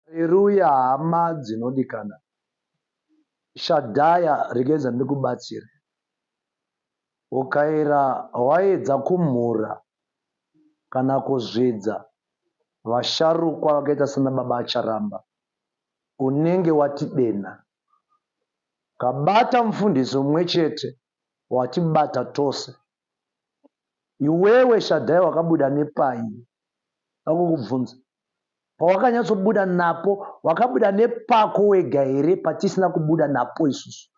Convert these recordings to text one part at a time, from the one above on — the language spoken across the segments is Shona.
Hareruya hama dzinodikana. Shadhaya regedza ndikubatsire. Ukaera waedza kumhura kana kuzvidza vasharukwa vakaita sana baba Acharamba unenge watidenha. Ukabata mufundisi mumwe chete watibata tose. Iwewe Shadhaya wakabuda nepai? Ndakukubvunza. Pawakanyatsobuda napo wakabuda nepako wega here patisina kubuda napo isusu?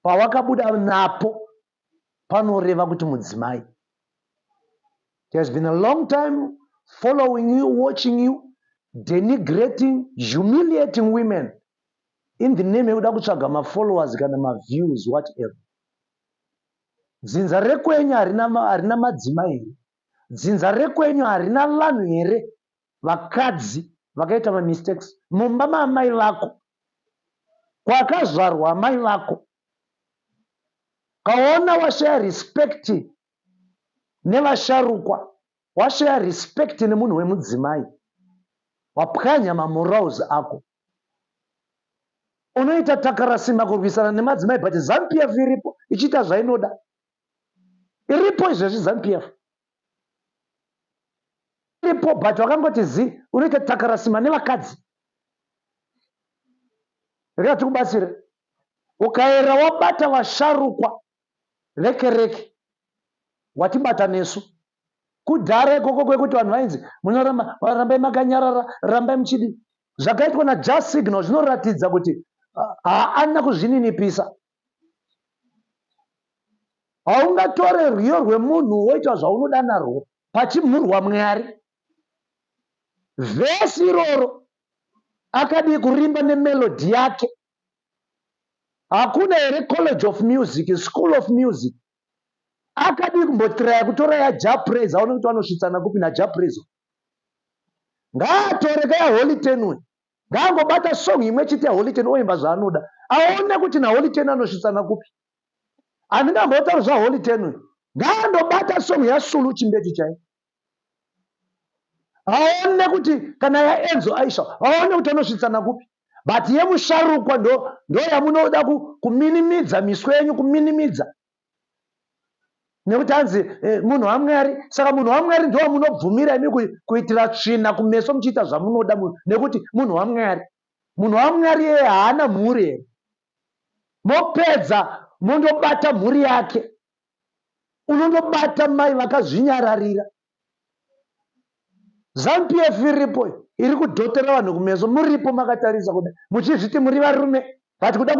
Pawakabuda napo panoreva kuti mudzimai. It has been a long time following you, watching you, denigrating, humiliating women in the name yekuda kutsvaga mafollowers kana maviews whatever. Dzinza rekwenyu harina madzimai here? Dzinza rekwenyu harina vanhu here vakadzi vakaita mamistakes mumba maamai vako kwakazvarwa amai vako? Kaona washaya respect nevasharukwa, washaya respect nemunhu wemudzimai, wapwanya mamorals ako. Unoita takarasima kurwisana nemadzimai, but ZANU PF iripo ichiita zvainoda. Iripo izvezvi ZANU PF iripo, but wakangoti zi unoita takarasima nevakadzi. Rega tikubatsire. Ukaera wabata vasharukwa vekereke, watibata nesu. Kudhara ikoko kwekuti vanhu vainzi munoramba, rambai makanyarara, rambai muchidi, zvakaitwa naJah Signal zvinoratidza kuti haana kuzvininipisa. Haungatore rwiyo rwemunhu woita zvaunoda narwo pachimhurwa Mwari. Vhesi iroro akadii kurimba nemelody yake? Hakuna here College of Music, School of Music? Akadii kumbotiraya kutora yaJah Prayzah, aone kuti vanosvitsana kupi naJah Prayzah? Ngaatore kayaHoly Ten uyu, ngaangobata song imwe chete yaHoly Ten oimba zvaanoda, aone kuti naHoly Ten anosvitsana kupi. Handingambotaura zvaHoly Ten uyu, ngaandobata song yaSulu Chimbetu chaiyo, aone kuti kana yaEnzo Aisha, aone kuti anosvitsana kupi. But yemusharukwa ndo yamunoda kuminimidza miswe yenyu, kuminimidza nekuti hanzi munhu waMwari. Saka munhu waMwari ndo wamunobvumira imi kuitira tsvina kumeso muchiita zvamunoda nekuti munhu waMwari. Munhu waMwari yeye haana mhuri here? Mopedza mondobata mhuri yake, unondobata mai vakazvinyararira. ZANU PF iripo iri kudhotera vanhu kumeso, muripo makatarisa kuda muchizviti muri varume, but kuda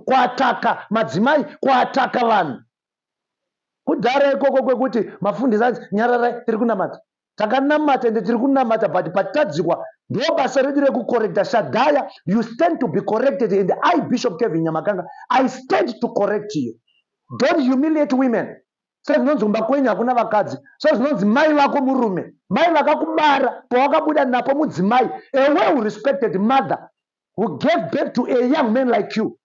kuataka madzimai, kuataka vanhu. Kudhara ikoko kwekuti mafundisi anzi nyararai tiri kunamata, takanamata ende tiri kunamata, but patadzikwa ndo basa redu rekucorrecta. Shadhaya, you stand to be corrected, and I, Bishop Kevin Nyamakanga, I stand to correct you. Don't humiliate women. Sezvinonzi kumba kwenyu hakuna vakadzi, sezvinonzi mai vako murume, mai vakakubara pawakabuda napo mudzimai, a well respected mother who gave birth to a young man like you,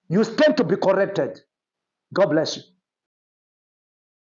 you stand to be corrected. God bless you.